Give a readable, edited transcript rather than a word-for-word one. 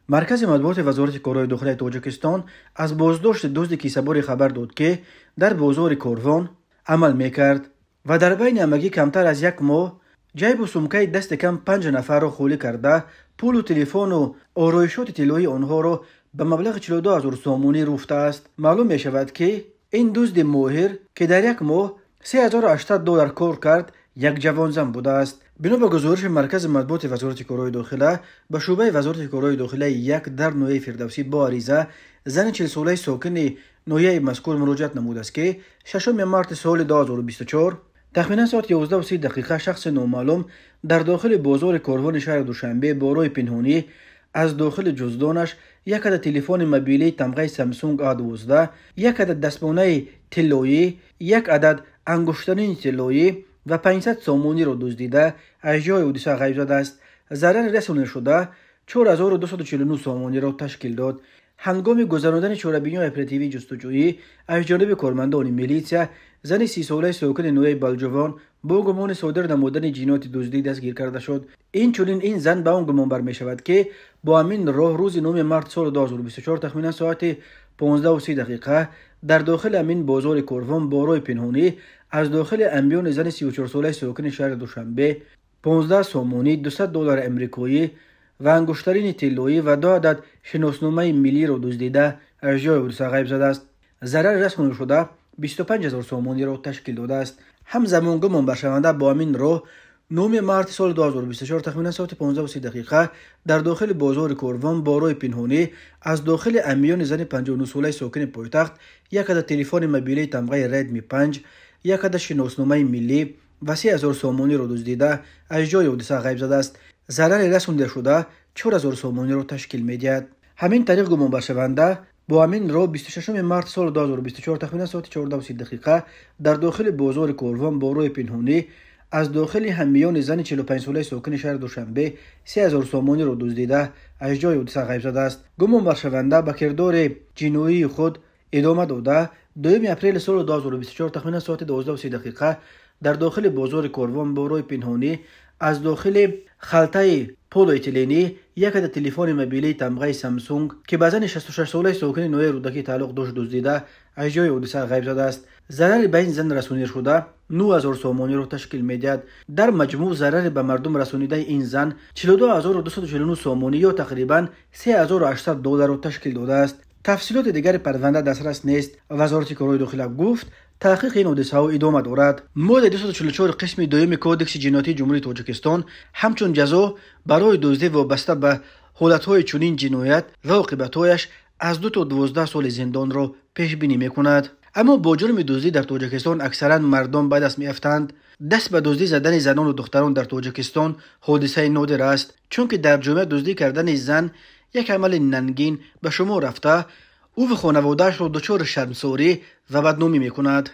Маркази матбуоти Вазорати корҳои дохилаи Тоҷикистон аз боздошти дузди кисаборе хабар дод, ки дар бозори Корвон амал мекард ва дар байни ҳамагӣ камтар аз як моҳ ҷайбу сумкаи дасти кам 5 нафарро холӣ карда, пулу телефону ороишоти тиллоии онҳоро ба маблағи 42 ҳазор сомонӣ руфтааст. Маълум мешавад, ки ин дузди моҳир, ки дар як моҳ 3800 доллар кор кард, як ҷавонзан будааст. Бино ба гузориши Маркази матбуоти Вазорати корҳои дохила, ба шӯъбаи Вазорати корҳои дохилаи як дар ноҳияи Фирдавсӣ бо ариза зани 40-солаи сокини ноҳияи мазкур муроҷиат намудааст, ки 6 марти соли 2024 тахминан соати 11:30 дақиқа шахси номаълум дар дохили бозори Корвони шаҳри Душанбе бо роҳи пинҳонӣ аз дохили ҷуздонаш як адад телефони мобилии тамғаи Samsung A12, як адад дастмонаи тиллоӣ, як адад ангуштарини тиллоӣ ва 500 сомониро дуздида аз ҷои ҳодиса ғайб задааст. Зарари расонидашуда 4249 сомониро ташкил дод. Ҳангоми гузарондани чорабиниҳои оперативии ҷустуҷӯӣ аз ҷониби кормандони милитсия, зани 30-солаи сокини ноҳияи Балҷувон бо гумони содир намудани ҷинояти дуздӣ дастгир карда шуд. Инчунин ин зан ба он гумон бармешавад, ки бо ҳамин роҳ рӯзи 9 март соли 2024 тахминан соати 15:30 дақиқа дар дохили ҳамин бозори Корвон бо роҳи пинҳонӣ аз дохили амбиёни зани 34-солаи сокини шаҳри Душанбе 15 сомонӣ, 200 доллари амрикоӣ ва ангуштарини тиллоӣ ва 2 адад шиносномаи миллиро дуздида аз ҷои ҳодиса ғайб задааст. Зарари расонидашуда 25 ҳазор сомониро ташкил додааст. Ҳамзамон гумонбаршаванда бо ҳамин роҳ 9 марти соли 2024 тахминан соати 15:30 дақиқа дар дохили бозори Корвон бо роҳи пинҳонӣ аз дохили амбиёни зани 59-солаи сокини пойтахт як адад телефони мобилии тамғаи Redmi 5, як адад шиносномаи миллӣ ва 3000 сомониро дуздида аз ҷои ҳодиса ғайб задааст. Зарари расонидашуда 4000 сомониро ташкил медиҳад. Ҳамин тариқ гумонбаршаванда бо ҳамин роҳ 26 март соли 2024 тахминан соати 14:30 дақиқа дар дохили бозори Корвон бо роҳи пинҳонӣ аз дохили ҳаммиёни зани 45-солаи сокини шаҳри Душанбе 3000 сомониро дуздида аз ҷои ҳодиса ғайб задааст. Гумонбаршаванда ба кирдори ҷиноии худ идома дода, 2 апрели соли 2024 тахминан соати 12:30 дақиқа дар дохили бозори Корвон бо роҳи пинҳонӣ аз дохили халтаи полиэтиленӣ як адад телефони мобилии тамғаи Samsung, ки ба зани 66-солаи сокини ноҳияи Рӯдакӣ тааллуқ дошт, дуздида аз ҷои ҳодиса ғайб задааст. Зарари ба ин зан расонидашуда 9000 сомониро ташкил медиҳад. Дар маҷмӯъ зарари ба мардум расонидаи ин зан 42249 сомонӣ ё тақрибан 3800 долларро ташкил додааст. Тафсилоти дигари парванда дастрас нест. Вазорати корҳои дохила гуфт, таҳқиқи ин ҳодисаҳо идома дорад. Моддаи 244 қисми дуюми Кодекси ҷиноятии Ҷумҳурии Тоҷикистон ҳамчун ҷазо барои дуздӣ вобаста ба ҳолатҳои чунин ҷиноят ва оқибатҳояш аз 2 то 12 соли зиндонро пешбинӣ мекунад. Аммо бо ҷурми дуздӣ дар Тоҷикистон аксаран мардон ба даст меафтанд. Даст ба дуздӣ задани занону духтарон дар Тоҷикистон ҳодисаи нодир аст, чунки дар ҷомеа дуздӣ кардани зан як амали нангин ба шумор рафта, ӯ ва хонаводаашро дучори шармсорӣ ва бадномӣ мекунад.